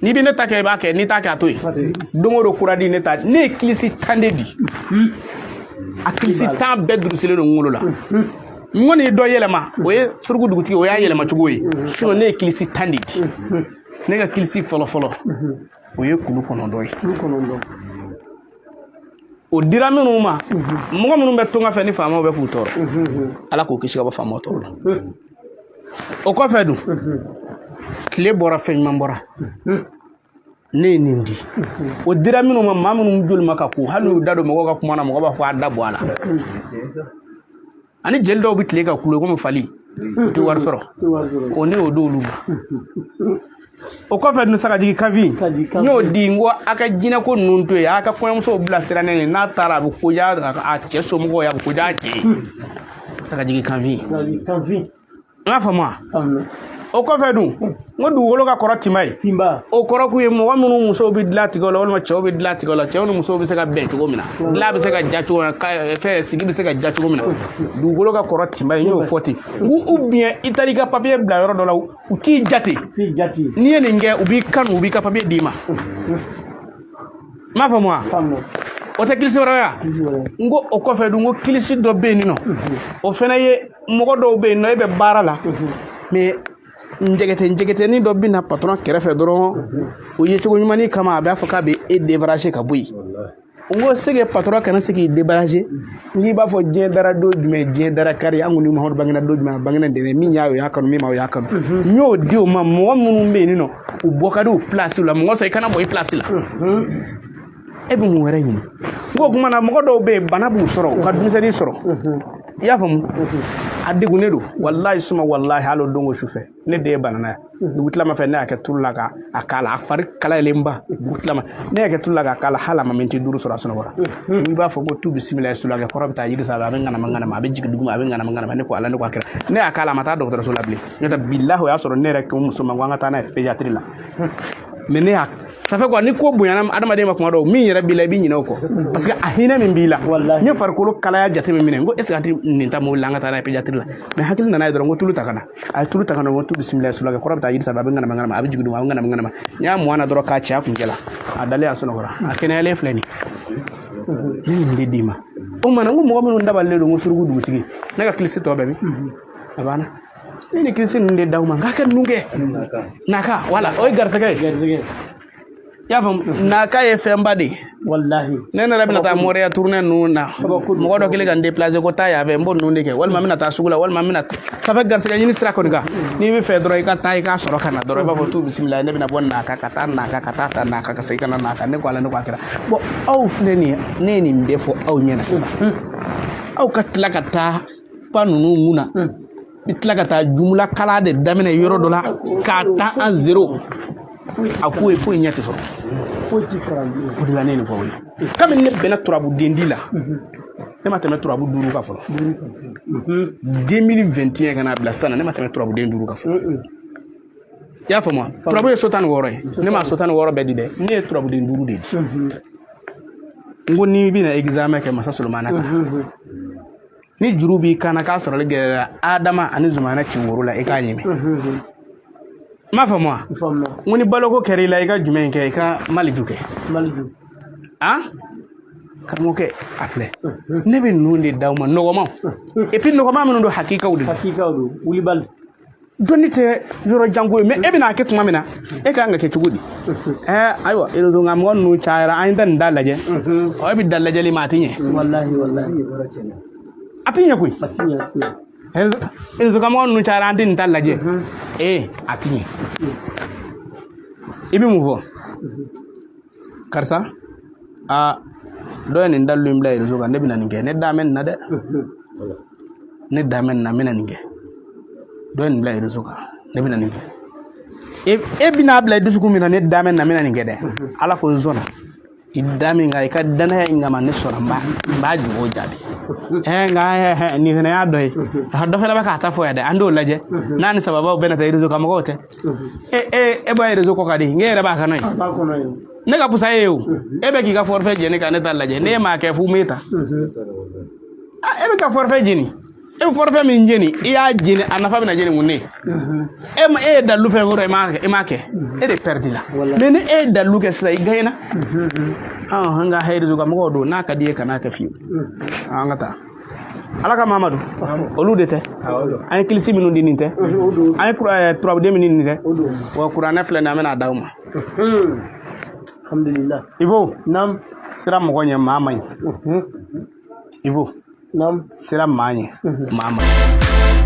N'i bɛ ne ta kɛ, i b'a kɛ. N'i t'a kɛ, a to yen. Don o don kura di ne ta. Ne ye kilisi 10 de di. A kilisi 10 bɛɛ durusilen don n kunkolo la. N kɔni ye dɔ yɛlɛma, o ye suruku dugutigi, o y'a yɛlɛma cogo ye. Sinon ne ye kilisi 10 de di. Ne ka kilisi fɔlɔ fɔlɔ, o ye kulu 9 ye. O dira minnu ma, mɔgɔ minnu bɛ tunga fɛ ni faamaw bɛ k'u tɔɔrɔ, Ala k'u kisi ka bɔ faamaw tɔɔrɔ la. O kɔfɛ dun, tile bɔra, fɛn ɲuman bɔra, ne ye nin di. O dira minnu ma, maa minnu joli ma ka ko, hali n'u da don mɔgɔw ka kuma na, mɔgɔ b'a fɔ a da bɔ a la. Ani jeli dɔw bɛ tile ka kulo komi fali, u tɛ wari sɔrɔ, o ne y'o d'olu ma. O kɔfɛ dun, sagajigi kafi, n y'o di. N ko a ka jinɛko ninnu to yen, a ka kɔɲɔmusow bilasira ne ye. N'a taara, a bɛ koja a cɛ somɔgɔw ye, a bɛ koja a cɛ ye. Sagajigi kanfin, n y'a faamu wa? O kɔfɛ dun, n ko dugukolo ka kɔrɔ tinba ye. O kɔrɔ kun ye mɔgɔ minnu musow bɛ dilan tigɛ o la, walima cɛw bɛ dilan tigɛ o la, cɛw ni musow bɛ se ka bɛn cogo min na, dilan bɛ se ka ja cogo min na, fɛn sigi bɛ se ka ja cogo min na. Dugukolo ka kɔrɔ tinba ye, n y'o fɔ ten. N ko ou bien i taara i ka papiye bila yɔrɔ dɔ la, u t'i jate. N'i ye nin kɛ, u b'i kanu, u b'i ka papiye d'i ma. N m'a faamu wa? O tɛ kilisi wɛrɛ ye wa? N ko o kɔfɛ dun, n ko kilisi dɔ bɛ yen nɔ, o fana ye mɔgɔ dɔw bɛ yen nɔ, e bɛ baara la, mais njɛgɛtɛ njɛgɛtɛnin dɔ bɛ na patɔrɔn kɛrɛfɛ dɔrɔn, o ye cogo ɲumannin kama, a b'a fɔ k'a bɛ e débarrasser ka bɔ yen. N ko sege patɔrɔn kana se k'i débarrasser. N k'i b'a fɔ diɲɛ dara don jumɛn, diɲɛ dara kari, an kɔni Mahamadu bangena don jumɛn, a bangena dɛmɛ min y'a ye, o y'a kanu, min ma, o y'a kanu. N y'o di o ma. Mɔgɔ minnu bɛ yen nɔ, u bɔ ka di u place la. Mɔgɔ sɔrɔ i kana bɔ i place la, e bɛ mun wɛrɛ ɲini? N ko o kuma na, mɔgɔ dɔw bɛ yen, bana b'u sɔrɔ, u ka denmisɛnnin sɔrɔ, i y'a faamu, a degunnen don. Walahi suma walahi, hali o don ko sufɛ, ne den ye banana ye dugu tilama fɛ, ne y'a kɛ tulu la ka a k'a la, a fari kalayalenba. Dugu tilama, ne y'a kɛ tulu la k'a k'a la, hali a ma miniti 5 sɔrɔ, a sunɔgɔra. I b'a fɔ ko tu bisimila, sulakɛ kɔrɔ bɛ taa yiri sanfɛ, a bɛ ŋanama ŋanama, a bɛ jigin duguma, a bɛ ŋanama ŋanama. Ne ko Ala, ne ko a kɛra. Ne y'a k'a la, a ma taa dɔgɔtɔrɔso la bilen. N'o tɛ, bilahi, o y'a sɔrɔ ne yɛrɛ ko muso ma ko an ka taa n'a ye pédiatrie la. Mais ne y'a ça fait quoi, ni ko bonyana adamaden ma kuma dɔw, min yɛrɛ b'i la, i b'i ɲinɛ o kɔ, parce que a hinɛ min b'i la. N ye farikolo kalaya jate min minɛ, n ko est ce que an tɛ nin ta mobili la, an ka taa n'a ye pédiatrie la? Mais hakili nana ye dɔrɔn, n ko tulu ta ka na. A ye tulu ta ka na, n ko tu bisimila, sulakɛ kɔrɔ bɛ taa yiri sanfɛ, a bɛ ŋanama ŋanama, a bɛ jigin duguma, a bɛ ŋanama ŋanama. N y'a mɔn na dɔrɔn k'a cɛ a kuncɛ la, a dalen, a sunɔgɔra, a kɛnɛyalen filɛ nin ye. Ne nin de d'i ma. O mana, n ko mɔgɔ minnu dabalilen don, n ko suruku dugutigi, ne ka kilisi tɔ bɛɛ min a banna. Ne ni kilisi ninnu de d'aw ma, n k'a kɛ ninnu kɛ naka. Wala o ye garisɛgɛ ye, i y'a faamu, naka ye fɛnba de ye. Wallahi. Ne yɛrɛ bɛna taa moriya tournée ninnu na, mɔgɔ dɔ kɛlen ka n déplacer ko taa yan fɛ, n b'o ninnu de kɛ, walima n bɛna taa sugu la, walima n bɛna ça fait garisɛgɛ ɲini sira kɔni kan. N'i bɛ fɛ dɔrɔn, i ka taa i k'a sɔrɔ ka na dɔrɔn, i b'a fɔ tu bisimila, ne bɛna bɔ naka ka taa naka, ka taa ta naka, ka segin ka na naka. Ne ko Ala, ne ko a kɛra. Bon, aw filɛ nin ye, ne ye nin bɛɛ fɔ aw ɲɛna sisan, aw ka tila ka taa pa ninnu mun na, i tila ka taa jumula kala de daminɛ yɔrɔ dɔ la k'a ta an zéro, a foyi foyi ɲɛ tɛ sɔrɔ. Foyi ti kalan bilen. O de la ne ye nin fɔ aw ye. Kabini ne bɛnna turabu den di la, ne ma tɛmɛ turabu 5 kan fɔlɔ. 2021 ka n'a bila sisan na, ne ma tɛmɛ turabuden 5 kan fɔlɔ. I y'a faamu wa? Turabu ye so 16 ye. Ne ma so 16 bɛɛ di dɛ, ne ye turabuden 5 de di. N ko n'i bɛna examen kɛ, masa Solomana ta, ni juru b'i kan na, k'a sɔrɔli gɛlɛyara, Adama ani Zumana ci woro la, i k'a ɲimi. N m'a faamu wa? Faamu. N ko ni baloko kɛra i la, i ka jumɛn kɛ? I ka maliju kɛ. Maliju. Han, karamɔgɔkɛ, a filɛ, ne bɛ ninnu de d'aw ma, nɔgɔmaw, et puis nɔgɔma minnu don, hakikaw de don. Hakikaw don, wulibali. Dɔnni tɛ yɔrɔ janko ye, mais e bɛna kɛ tuma min na, e ka kan ka kɛ cogo di? Ɛɛ, ayiwa, réseau nka mɔgɔ ninnu cayara, an ye taa nin da lajɛ. Ɔ, e bɛ da lajɛli ma, a tɛ ɲɛ. Wallahi, wallahi. A tɛ ɲɛ koyi. A ti ɲɛ, a ti ɲɛ. Réseau ka mɔgɔ ninnu cayara, an tɛ nin ta lajɛ. Ee, a tɛ ɲɛ. I bɛ mun fɔ? Karisa, aa, dɔ ye nin dalilu in bila réseau kan, ne bɛna nin kɛ, ne da mɛn nin na dɛ, ne da mɛn nin na, n bɛna nin kɛ. Dɔ ye nin bila réseau kan, ne bɛna nin kɛ. E bɛna bila i dusukun min na, ne da mɛn nin na, n bɛna nin kɛ dɛ. Ala ko n sɔnna i da min kan, i ka danaya in kama, ne sɔnna, n b'a jogo jaabi. Ɛɛ, nka ɛɛ, nin fana y'a dɔ ye, a dɔ fana bɛ k'a ta fɔ yan dɛ, an t'o lajɛ n'a ni sababaw bɛna taa réseau kan. Mɔgɔw tɛ e e e bɔ réseau kɔ ka di, n k'e yɛrɛ b'a kɔnɔ ye. A b'a kɔnɔ ye. Ne ka fusa e ye o. E bɛ k'i ka forfait jeni ka ne ta lajɛ, ne m'a kɛ fu m'e ta. Ah, e bɛ ka forfait jeni. E bɛ forfait min jeni, i y'a jeni, a nafa bɛna jeni mun ne ye? E ma, e ye dalilu fɛn kɔrɔ, e m'a kɛ, e de perdu la. Mais ni e ye dalilu kɛ sisan, i gagné na. An ka hayidu ka mɔgɔw don, n'a ka di i ye kan'a kɛ fiyewu. An ka taa. Ala ka Mamadu, olu de tɛ. An ye kilisi minnu di, nin tɛ. An ye turabuden min di, nin tɛ. Wa kuranɛ filɛ nin ye, an bɛna d'aw ma. Alhamdulillah. Ibo. Nam. Sira mɔgɔ ɲɛ, maa man ɲi. Ibo. Nam. Sira maa ɲɛ, maa man ɲi.